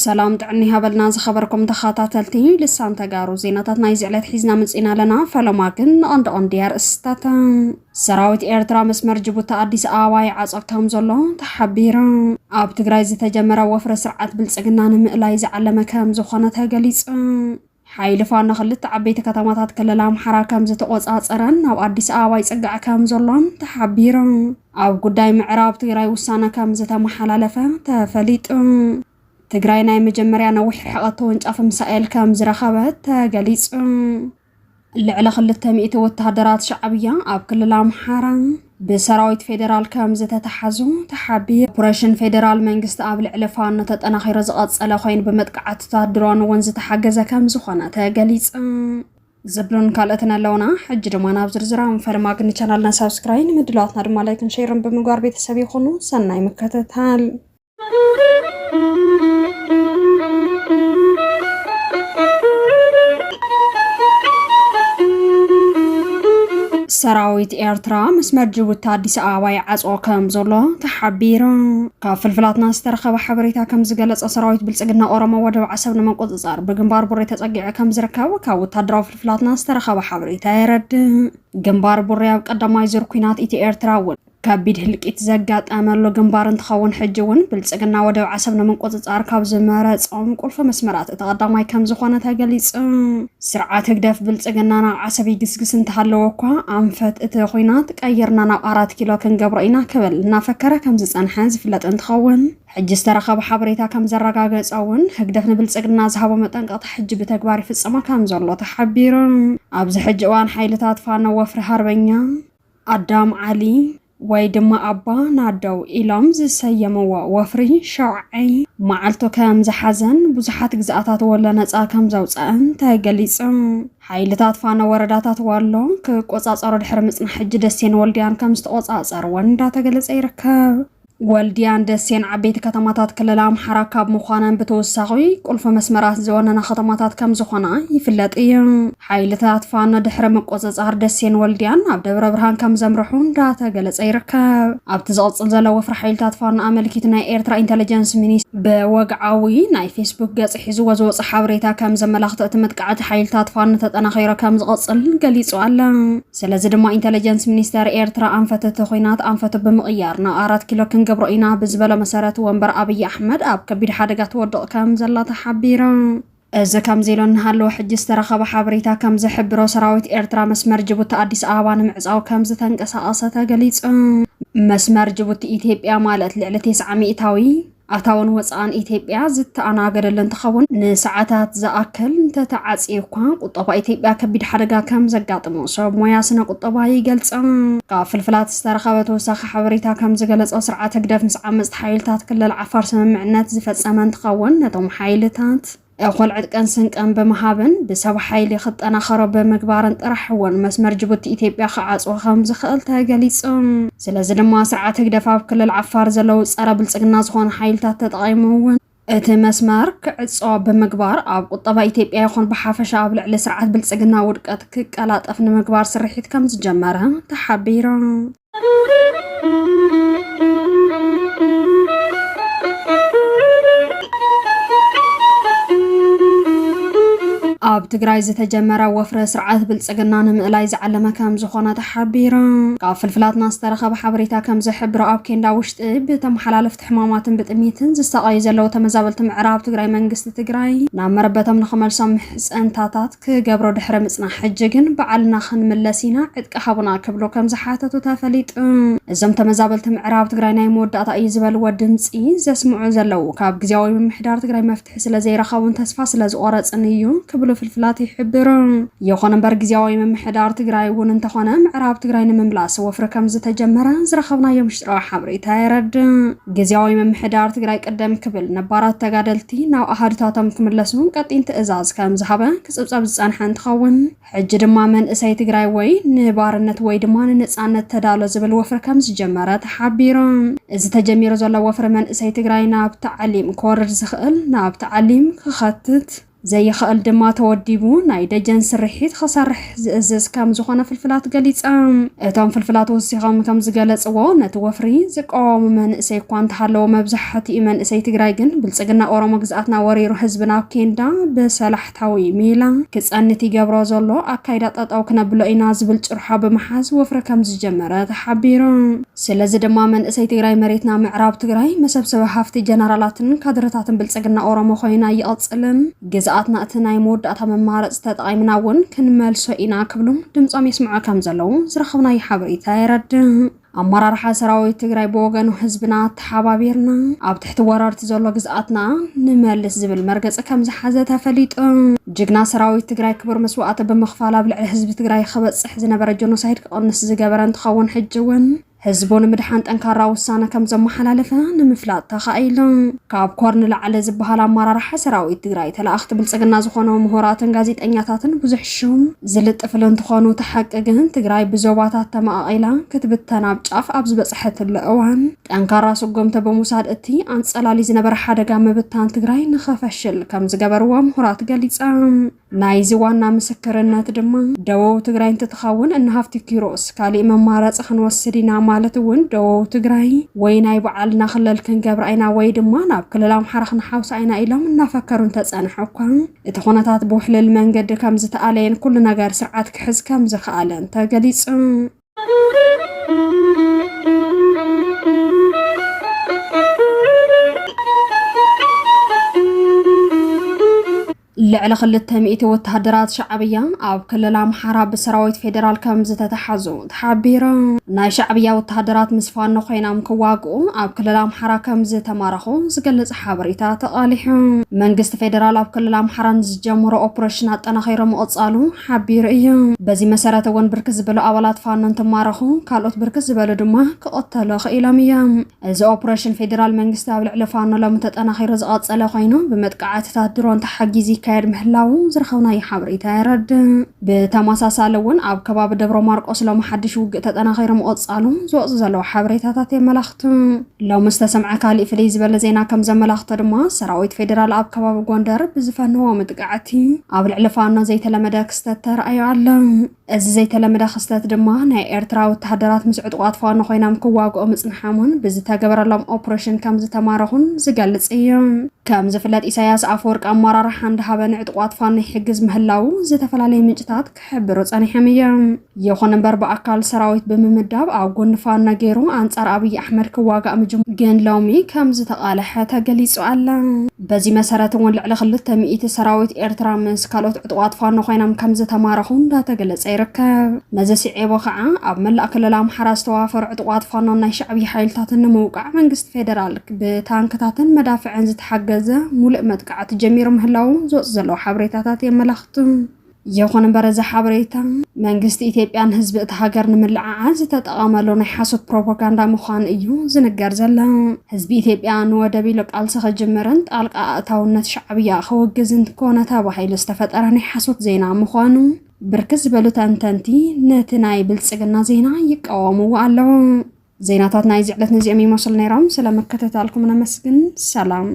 ሰላም ጥዕና ይሃበልና ዝኸበርኩም ተኸታተልቲ ልሳን ተጋሩ፣ ዜናታት ናይዚ ዕለት ሒዝና መጺና ኣለና። ፈለማ ግን ንቐንዲ ቀንዲ ኣርእስታት። ሰራዊት ኤርትራ መስመር ጅቡቲ ኣዲስ ኣበባ ይዓጾ ከም ዘሎ ተሓቢሩ። ኣብ ትግራይ ዝተጀመረ ወፍሪ ስርዓት ብልጽግና ንምእላይ ዝዓለመ ከም ዝኾነ ተገሊጹ። ሓይሊ ፋኖ ክልተ ዓበይቲ ከተማታት ክልል ኣምሓራ ከም ዝተቆጻጸረን ናብ ኣዲስ ኣበባ ይጽጋዕ ከም ዘሎን ተሓቢሩ። ኣብ ጉዳይ ምዕራብ ትግራይ ውሳነ ከም ዝተመሓላለፈ ተፈሊጡ። ትግራይ ናይ መጀመርያ ነዊሕ ርሕቀት ተወንጫፊ ሚሳኤል ከም ዝረኸበት ተገሊጹ። ልዕሊ ክልተ ሚእቲ ወተሃደራት ሻዕብያ ኣብ ክልል ኣምሓራ ብሰራዊት ፌዴራል ከም ዝተተሓዙ ተሓቢሩ። ኦፕሬሽን ፌዴራል መንግስቲ ኣብ ልዕሊ ፋኖ ተጠናኺሩ ዝቐጸለ ኮይኑ፣ ብመጥቃዕትታት ድሮን እውን ዝተሓገዘ ከም ዝኾነ ተገሊጹ። ዝብሉን ካልኦትን ኣለውና። ሕጂ ድማ ናብ ዝርዝሮም። ፈለማ ግን ቻናልና ሳብስክራይብ፣ ንምድላዋትና ድማ ላይክን ሼርን ብምግባር ቤተሰብ ይኹኑ። ሰናይ ምክትታል። ሰራዊት ኤርትራ መስመር ጅቡቲ ኣዲስ ኣበባ ይዓጽዎ ከም ዘሎ ተሓቢሩ። ካብ ፍልፍላትና ዝተረኸበ ሓበሬታ ከም ዝገለጸ፣ ሰራዊት ብልጽግና ኦሮሞ ወደብ ዓሰብ ንምቁጽጻር ብግንባር ቡሬ ተጸጊዑ ከም ዝርከብ ካብ ወታደራዊ ፍልፍላትና ዝተረኸበ ሓበሬታ የረድእ። ግንባር ቡሬ ኣብ ቀዳማይ ዙር ኲናት ኢትዮ ኤርትራ እውን ከቢድ ህልቂት ዘጋጠመሉ ግንባር እንትኸውን፣ ሕጂ እውን ብልጽግና ወደብ ዓሰብ ንምቁጽጻር ካብ ዝመረጾም ቁልፊ መስመራት እቲ ቀዳማይ ከም ዝኾነ ተገሊጹ። ስርዓት ህግደፍ ብልጽግና ናብ ዓሰብ ይግስግስ እንተሃለወ እኳ፣ ኣንፈት እቲ ኹናት ቀይርና ናብ ኣራት ኪሎ ክንገብሮ ኢና ክብል እናፈከረ ከም ዝጸንሐ ዝፍለጥ እንትኸውን፣ ሕጂ ዝተረኸበ ሓበሬታ ከም ዘረጋገጸ እውን፣ ህግደፍ ንብልጽግና ዝሃቦ መጠንቀቕታ ሕጂ ብተግባር ይፍጸሞ ከም ዘሎ ተሓቢሩ። ኣብዚ ሕጂ እዋን ሓይልታት ፋኖ ወፍሪ ሃርበኛ ኣዳም ዓሊ ወይ ድማ ኣባ ናደው ኢሎም ዝሰየምዎ ወፍሪ ሸውዓይ መዓልቱ ከም ዝሓዘን ብዙሓት ግዝኣታት ወሎ ነጻ ከም ዘውፀአን ተገሊጹ። ሓይልታት ፋኖ ወረዳታት ወሎ ክቆጻጸሩ ድሕሪ ምጽናሕ፣ ሕጂ ደሴን ወልድያን ከም ዝተቆጻጸርወን እንዳተገለጸ ይርከብ። ወልድያን ደሴን ዓበይቲ ከተማታት ክልል ኣምሓራ ካብ ምዃነን ብተወሳኺ፣ ቁልፊ መስመራት ዝወነና ከተማታት ከም ዝኾና ይፍለጥ እዩ። ሓይልታት ፋኖ ድሕሪ ምቁጽጻር ደሴን ወልድያን ናብ ደብረ ብርሃን ከም ዘምርሑ እንዳተገለጸ ይርከብ። ኣብቲ ዝቕጽል ዘሎ ወፍሪ ሓይልታት ፋኖ ኣመልኪቱ፣ ናይ ኤርትራ ኢንተለጀንስ ሚኒስ-፣ ብወግዓዊ ናይ ፌስቡክ ገጽ ሒዝዎ ዝወጸ ሓበሬታ ከም ዘመላኽቶ፣ እቲ መጥቃዕቲ ሓይልታት ፋኖ ተጠናኺሩ ከም ዝቕጽል ገሊጹ ኣሎ። ስለዚ ድማ ኢንተለጀንስ ሚኒስተር ኤርትራ ኣንፈት እቲ ኹናት ኣንፈቱ ብምቕያር ናብ ኣራት ኪሎ ክንገብሮ ኢና ብዝበሎ መሰረት፣ ወንበር ኣብይ ኣሕመድ ኣብ ከቢድ ሓደጋ ትወድቕ ከም ዘላ ተሓቢሩ። እዚ ከምዚ ኢሉ እናሃለወ፣ ሕጂ ዝተረኸበ ሓበሬታ ከም ዝሕብሮ፣ ሰራዊት ኤርትራ መስመር ጅቡቲ ኣዲስ ኣበባ ንምዕጻው ከም ዝተንቀሳቐሰ ተገሊጹ። መስመር ጅቡቲ ኢትዮጵያ ማለት ልዕሊ ተስዓ ሚእታዊ ኣታውን ወጻእን ኢትዮጵያ ዝተኣናገደሉ እንትኸውን፣ ንሰዓታት ዝኣክል እንተተዓጽዩ እኳ፣ ቁጠባ ኢትዮጵያ ከቢድ ሓደጋ ከም ዘጋጥሞ ሰብ ሞያ ስነ ቁጠባ ይገልጽ። ካብ ፍልፍላት ዝተረኸበ ተወሳኺ ሓበሬታ ከም ዝገለጾ፣ ስርዓት ህግደፍ ምስ ዓመጽቲ ሓይልታት ክልል ዓፋር ስምምዕነት ዝፈጸመ እንትኸውን፣ ነቶም ሓይልታት እኹል ዕጥቅን ስንቅን ብምሃብን ብሰብ ሓይሊ ክጠናኸሩ ብምግባርን ጥራሕ እውን መስመር ጅቡቲ ኢትዮጵያ ክዓጽዎ ከም ዝኽእል ተገሊጹ። ስለዚ ድማ ስርዓት ህግደፍ ኣብ ክልል ዓፋር ዘለዉ ጸረ ብልጽግና ዝኾኑ ሓይልታት ተጠቒሙ እውን እቲ መስመር ክዕጾ ብምግባር፣ ኣብ ቁጠባ ኢትዮጵያ ይኹን ብሓፈሻ ኣብ ልዕሊ ስርዓት ብልጽግና ውድቀት ክቀላጠፍ ንምግባር ስርሒት ከም ዝጀመረ ተሓቢሩ። ኣብ ትግራይ ዝተጀመረ ወፍሪ ስርዓት ብልጽግና ንምእላይ ዝዓለመ ከም ዝኾነ ተሓቢሩ። ካብ ፍልፍላትና ዝተረኸበ ሓበሬታ ከም ዝሕብሮ፣ ኣብ ኬንዳ ውሽጢ ብተመሓላለፍቲ ሕማማትን ብጥሜትን ዝሳቐዩ ዘለዉ ተመዛበልቲ ምዕራብ ትግራይ፣ መንግስቲ ትግራይ ናብ መረበቶም ንኽመልሶም ምሕጽንታታት ክገብሮ ድሕሪ ምጽናሕ፣ ሕጂ ግን ባዕልና ክንምለስ ኢና፣ ዕጥቂ ሃቡና ክብሉ ከም ዝሓተቱ ተፈሊጡ። እዞም ተመዛበልቲ ምዕራብ ትግራይ ናይ መወዳእታ እዩ ዝበልዎ ድምፂ ዘስምዑ ዘለዉ፣ ካብ ግዝያዊ ምምሕዳር ትግራይ መፍትሒ ስለ ዘይረኸቡን ተስፋ ስለ ዝቆረፅን እዩ ክብሉ ፍልፍላት ይሕብሩ። ይኹን እምበር፣ ግዝያዊ ምምሕዳር ትግራይ እውን እንተኾነ ምዕራብ ትግራይ ንምምላስ ወፍሪ ከም ዝተጀመረ ዝረኸብናዮ ምሽጥራዊ ሓበሬታ የረድእ። ግዝያዊ ምምሕዳር ትግራይ ቅደም ክብል ነባራት ተጋደልቲ ናብ ኣሃዱታቶም ክምለሱ ቀጢን ትእዛዝ ከም ዝሃበ ክጽብጸብ ዝጸንሐ እንትኸውን፣ ሕጂ ድማ መንእሰይ ትግራይ ወይ ንባርነት ወይ ድማ ንነጻነት ተዳሎ ዝብል ወፍሪ ከም ዝጀመረ ተሓቢሩ። እዚ ተጀሚሩ ዘሎ ወፍሪ መንእሰይ ትግራይ ናብ ተዓሊም ክወርድ ዝኽእል፣ ናብ ተዓሊም ክኸትት፣ ዘይኽእል ድማ ተወዲቡ ናይ ደጀን ስርሒት ክሰርሕ ዝእዝዝ ከም ዝኾነ ፍልፍላት ገሊጸ። እቶም ፍልፍላት ወሲኾም ከም ዝገለጽዎ፣ ነቲ ወፍሪ ዝቃወሙ መንእሰይ እኳ እንተሃለወ፣ መብዛሕትኡ መንእሰይ ትግራይ ግን ብልጽግና ኦሮሞ ግዝኣትና ወሪሩ ህዝብና ኣብ ኬንዳ ብሰላሕታዊ ሜላ ክጸንት ይገብሮ ዘሎ ኣካይዳ ጠጠው ክነብሎ ኢና ዝብል ጭርሖ ብምሓዝ ወፍሪ ከም ዝጀመረ ተሓቢሩ። ስለዚ ድማ መንእሰይ ትግራይ መሬትና ምዕራብ ትግራይ መሰብሰቢ ሃፍቲ ጀነራላትን ካድረታትን ብልጽግና ኦሮሞ ኮይና ይቐጽልን ግዝኣትና እቲ ናይ መወዳእታ መማረፂ ተጠቒምና እውን ክንመልሶ ኢና ክብሉ ድምፆም የስምዑ ከም ዘለዉ ዝረኸብናዮ ሓበሬታ የረድእ። ኣመራርሓ ሰራዊት ትግራይ ብወገኑ ህዝብና ተሓባቢርና ኣብ ትሕቲ ወረርቲ ዘሎ ግዝኣትና ንመልስ ዝብል መርገፂ ከም ዝሓዘ ተፈሊጡ። ጅግና ሰራዊት ትግራይ ክቡር መስዋእቲ ብምኽፋል ኣብ ልዕሊ ህዝቢ ትግራይ ክበፅሕ ዝነበረ ጀኖሳይድ ክቕንስ ዝገበረ እንትኸውን ሕጂ እውን ህዝቡ ንምድሓን ጠንካራ ውሳነ ከም ዘመሓላለፈ ንምፍላጥ ተኻኢሉ። ካብ ኮር ንላዕሊ ዝበሃል ኣመራርሓ ሰራዊት ትግራይ ተላእኽቲ ብልጽግና ዝኾኑ ምሁራትን ጋዜጠኛታትን ብዙሕ ሽም ዝልጥፍሉ እንትኾኑ፣ እቲ ሓቂ ግን ትግራይ ብዞባታት ተመቓቒላ ክትብተን ኣብ ጫፍ ኣብ ዝበጽሐትሉ እዋን ጠንካራ ስጉምቲ ብምውሳድ እቲ ኣንጸላሊ ዝነበረ ሓደጋ ምብታን ትግራይ ንኸፈሽል ከም ዝገበርዎ ምሁራት ገሊጾም። ናይዚ ዋና ምስክርነት ድማ ደቡብ ትግራይ እንትትኸውን እነ ሃፍቲ ኪሮስ ካሊእ መማረፂ ክንወስድ ኢና ማለት እውን ደቡብ ትግራይ ወይ ናይ በዓልና ክልል ክንገብራ ኢና ወይ ድማ ናብ ክልል ኣምሓራ ክንሓውሳ ኢና ኢሎም እናፈከሩ እንተፀንሑ እኳ እቲ ኩነታት ብውሕልል መንገዲ ከም ዝተኣለየን ኩሉ ነገር ስርዓት ክሕዝ ከም ዝኸኣለን ተገሊፁ። ልዕሊ ክልተ ሚእቲ ወተሃደራት ሻዕብያ ኣብ ክልል ኣምሓራ ብሰራዊት ፌዴራል ከም ዝተተሓዙ ተሓቢሩ። ናይ ሻዕብያ ወተሃደራት ምስ ፋኖ ኮይኖም ክዋግኡ ኣብ ክልል ኣምሓራ ከም ዝተማረኹ ዝገልጽ ሓበሬታ ተቓሊሑ። መንግስቲ ፌዴራል ኣብ ክልል ኣምሓራ ንዝጀመሮ ኦፕሬሽን ኣጠናኺሩ ምቕጻሉ ሓቢሩ እዩ። በዚ መሰረት እውን ብርክት ዝበሉ ኣባላት ፋኖ እንትማረኹ፣ ካልኦት ብርክት ዝበሉ ድማ ክቕተሉ ክኢሎም እዮም። እዚ ኦፕሬሽን ፌዴራል መንግስቲ ኣብ ልዕሊ ፋኖ ሎሚ ተጠናኺሩ ዝቐጸለ ኮይኑ፣ ብመጥቃዕትታት ድሮን ተሓጊዙ ይካየድ ምህላዉ ዝረኸብናዮ ሓበሬታ የረድእ። ብተመሳሳሊ እውን ኣብ ከባቢ ደብረ ማርቆስ ሎሚ ሓድሽ ውግእ ተጠናኺሩ ምቐጻሉ ዝወፁ ዘለዉ ሓበሬታታት የመላኽቱ። ሎሚ ዝተሰምዐ ካሊእ ፍልይ ዝበለ ዜና ከም ዘመላኽቶ ድማ፣ ሰራዊት ፌዴራል ኣብ ከባቢ ጎንደር ብዝፈነዎ መጥቃዕቲ ኣብ ልዕሊ ፋኖ ዘይተለመደ ክስተት ተራእዩ ኣሎ። እዚ ዘይተለመደ ክስተት ድማ ናይ ኤርትራ ወተሃደራት ምስ ዕጡቓት ፋኖ ኮይኖም ክዋግኡ ምጽንሖምን ብዝተገበረሎም ኦፕሬሽን ከም ዝተማረኹን ዝገልጽ እዩ። ከም ዝፍለጥ፣ ኢሳያስ ኣፈወርቂ ኣመራርሓ እንዳሃበ ንዕጡቓት ፋኖ ይሕግዝ ምህላዉ ዝተፈላለዩ ምንጭታት ክሕብሩ ጸኒሖም እዮም። ይኹን እምበር፣ ብኣካል ሰራዊት ብምምዳብ ኣብ ጎኒ ፋኖ ገይሩ ኣንጻር ኣብይ ኣሕመድ ክዋጋእ ምጅሙ ግን ሎሚ ከም ዝተቓልሐ ተገሊጹ ኣሎ። በዚ መሰረት እውን ልዕሊ ክልተ ሚእቲ ሰራዊት ኤርትራ ምስ ካልኦት ዕጡቓት ፋኖ ኮይኖም ከም ዝተማረኹ እንዳተገለጸ ይርከብ። ነዚ ስዒቡ ከዓ ኣብ መላእ ክልል ኣምሓራ ዝተዋፈሩ ዕጡቓት ፋኖን ናይ ሻዕብያ ሓይልታትን ንምውቃዕ መንግስቲ ፌዴራል ብታንክታትን መዳፍዕን ዝተሓገዘ ሙሉእ መጥቃዕቲ ጀሚሩ ምህላዉ ዝወፁ ዘለዉ ሓበሬታታት የመላኽቱ። ይኹን እምበር እዚ ሓበሬታ መንግስቲ ኢትዮጵያን ህዝቢ እቲ ሃገር ንምልዕዓል ዝተጠቐመሉ ናይ ሓሶት ፕሮፓጋንዳ ምዃኑ እዩ ዝንገር ዘሎ። ህዝቢ ኢትዮጵያ ንወደብ ኢሉ ቃልሲ ክጅምርን ጣልቃ ኣእታውነት ሻዕብያ ክውግዝን ኮነ ተባሂሉ ዝተፈጠረ ናይ ሓሶት ዜና ምዃኑ ብርክት ዝበሉ ተንተንቲ ነቲ ናይ ብልጽግና ዜና ይቃወምዎ ኣለዉ። ዜናታት ናይዚ ዕለት ነዚኦም ይመስሉ ነይሮም። ስለ ምክትታልኩም ነመስግን። ሰላም።